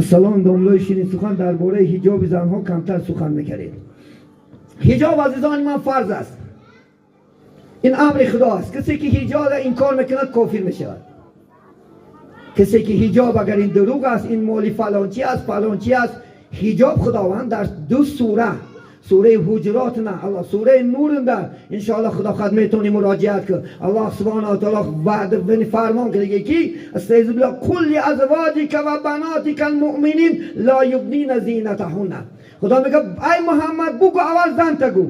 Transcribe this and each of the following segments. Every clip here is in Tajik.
Салом, домлои ширин сухан, дар бораи ҳиҷоби занҳо камтар сухан мекардед. Ҳиҷоб, азизони ман, фарз аст. Ин амри Худо аст. Касе ки ҳиҷобро инкор мекунад, кофир мешавад. Касе ки ҳиҷоб, агар ин дурӯғ аст, ин моли фалончӣ аст, фалончӣ аст. Ҳиҷоб Худованд дар ду сура, сураи Ҳуҷурот, на Аллоҳ, сураи Нурында, иншоаллоҳ, Худо хоҳад, метавонӣ муроҷиат кун. Аллоҳ سبحانه وتعالى ваъд фармон кардаги ки أستعيذ بالله: قل لأزواجك وبناتك المؤمنين لا يبدين زينتهن. Худо мега: ай Муҳаммад, бугу, аввал занта гу,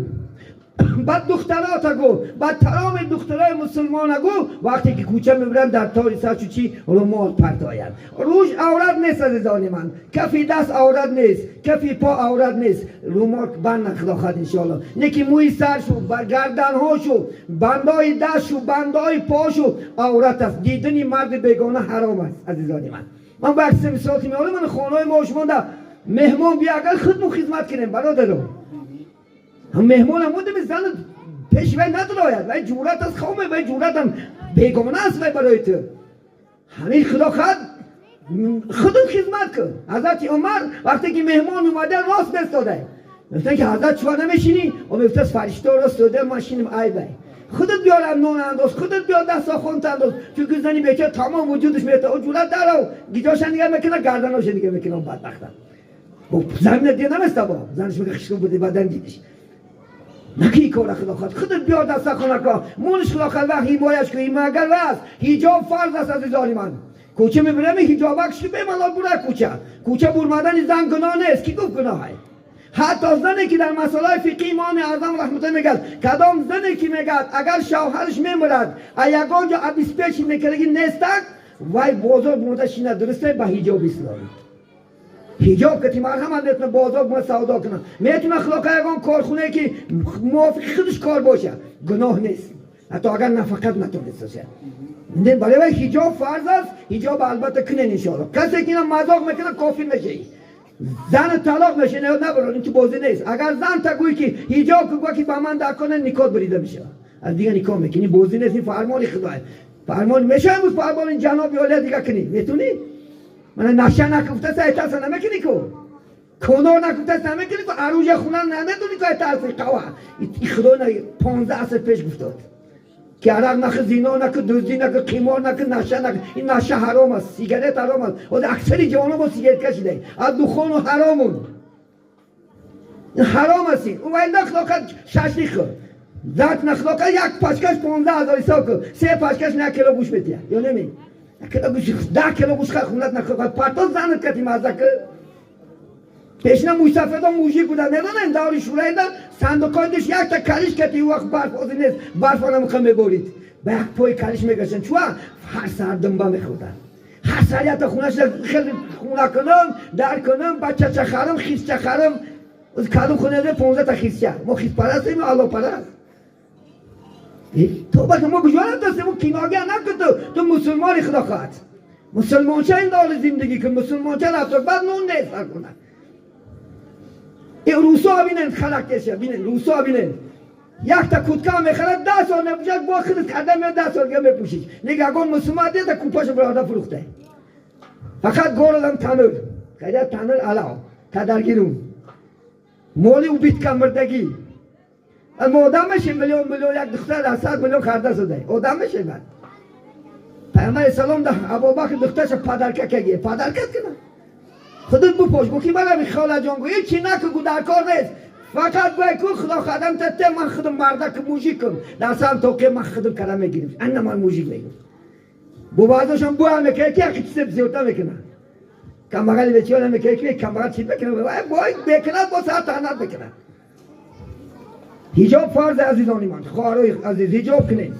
баъд духтарота гу, баъд тамоми духтарои мусулмона гу, вақте ки кӯча мебиранд, дар тори сарчу чӣ румол партоянд. Рӯш аврат нест, азизони ман, кафи даст аврат нест, кафи по аврат нест. Румол банд, Худо хоҳад, иншоалло. Неки мӯи саршу, гарданҳошу, бандои дастшу, бандои пошу аврат аст. Дидани марди бегона ҳаром аст, азизони ман. Ман ба як мисол ки меорам, ман хонаҳои мо шумонда меҳмон бия, агар худмон хизмат кунем, бародаро, меҳмон ҳамудами зан пеши вай надрояд. Вай ҷурат аст, хоме, вай ҷуратам бегона аст вай барои ту. Ҳамин, Худо хоҳад, худат хизмат кун. Ҳазрати Умар вақте ки меҳмон омада, рост бестода. Мегуфтанд, ки ҳазрат, чува намешинӣ? О мегуфтааст: фаришто рост дода, ман шиним айбай. Худат биёрам нон андоз, худат биё дастархонта андоз. Чунки зани бечора тамом вуҷудаш мета, о ҷурат дарав, гиҷоша нига мекунад, гарданоша нига мекунад бадбахта. Замина дия наместа, бо занаш мега: хишкун буди, бадан дидиш наки кора. Худо хоҳад, худат биёр дастархона ко мунш. Худо хоҳад, вақт ҳимояш ку, ҳимоягар аст. Ҳиҷоб фарз аст, азизони ман. Кӯча мебирами, ҳиҷобак ши, бемалол бура кӯча. Кӯча бурмадани зан гуноҳ нест. Ки гуфт гуноҳай? Ҳатто зане ки дар масъалаи фиқҳи Имоми Аъзам раҳматуллоҳ мегӯяд, кадом зане ки мегӯяд, агар шавҳараш мемирад, а ягон ҷо обеспечить мекардаги нестак, вай бозор бумода шина, дурусте, ба ҳиҷоби исломӣ. Ҳиҷоб кати марҳамат метавона бозор бума савдо кунад, метавона хилофа ягон корхонае ки мувофиқи худаш кор боша, гуноҳ нест, ҳатто агар нафақат натониста бошад. Барои вай ҳиҷоб фарз аст. Ҳиҷоб албатта кунен, иншоалло. Касе ки ина мазоқ мекунад, кофир мешавӣ, зан талоқ меша. Набарон, ин ту бозӣ нест. Агар зан та гӯй ки ҳиҷоб ку, ки ба ман дар кона, никоҳ бурида мешавад, аз дига никоҳ мекунӣ. Бозӣ нест, ин фармони Худоя. Фармон мешава имрӯз фармони ҷаноби олия дига кунӣ, метунӣ? Мана наша накуфта сайтаса намекунӣ ку, конор накуфта намекунӣ ку, аружа хуна намедонӣ ку, тарси қава. Худо 15 аср пеш гуфтод ки арақ нахӯр, зино накун, дуздӣ накун, қимор накун, наша накун. Ин наша ҳаром аст, сигарет ҳаром аст. Ҳозир аксари ҷавонон бо сигарет кашида, аз духону ҳаромун ҳаром аст ин. Вай нахлоқат, шашлик хӯр, зат нахлоқа, як пачкаш 15 000 ҳисоб кун, се пачкаш 1 кило гӯш метиҳад ё неми? 1 кило гӯш, 10 кило гӯш хунат нахлоқат парто, занат кати мазза кун. Пешина мӯйсафедо мужик буда, медонем, даври шӯраида сандуқои душ якта калиш кати, вақт барф ҳозир нест, барф намуха меборид, ба як пои калиш мегаштан. Чуа ҳар саҳар думба мехӯрдан, ҳар саҳар якта хунаша хеле хуна кунам, дар кунам, бачача харам, хисча харам. Кадом хунаде 15-та хисча? Мо хиспарастем, аллопараст. Тоба, мо куҷо рафтастем? Киногия накун. Ту мусулмони, Худо хоҳад, мусулмонча ин дори зиндагӣ кун, мусулмонча рафтор. Баъд нун нест ҳар хона. Русо бинен, характерша бинен, русо бинен. Якта куртка мехарад, 10 сол мепӯшад, бо хидат карда меяд, 10 сол дига мепӯшиш. Нега ягон мусулман дида купаша барода фурӯхта. Фақат городам танур кайда, танур алав кадаргирун моли убитка мирдагӣ. Мо одам мешем, миллион миллион як духтар дар 100 миллион харда шуда, одам мешем. Баъд Пайғамбари салом да Абубакр духтарша подарка каги, подарка кина, худат бупош. Гу ки манами холаҷон, гу ҳечи наку, гу дар кор нест, фақат гӯй ку, Худо хадам тете, ман худам мардаки мужик кун, дар сам тоқе ман худам кара мегирим, анна ман мужик мегум. Бу баъзошон буам мекунад, ки яки чизе зиёдта мекунад. Камбағали бечора мекунад, ки камбағал чиз мекунад, бой мекунад, бо сар таҳнат мекунад. Ҳиҷоб фарз, азизони ман, хоҳарои азиз, ҳиҷоб кунед.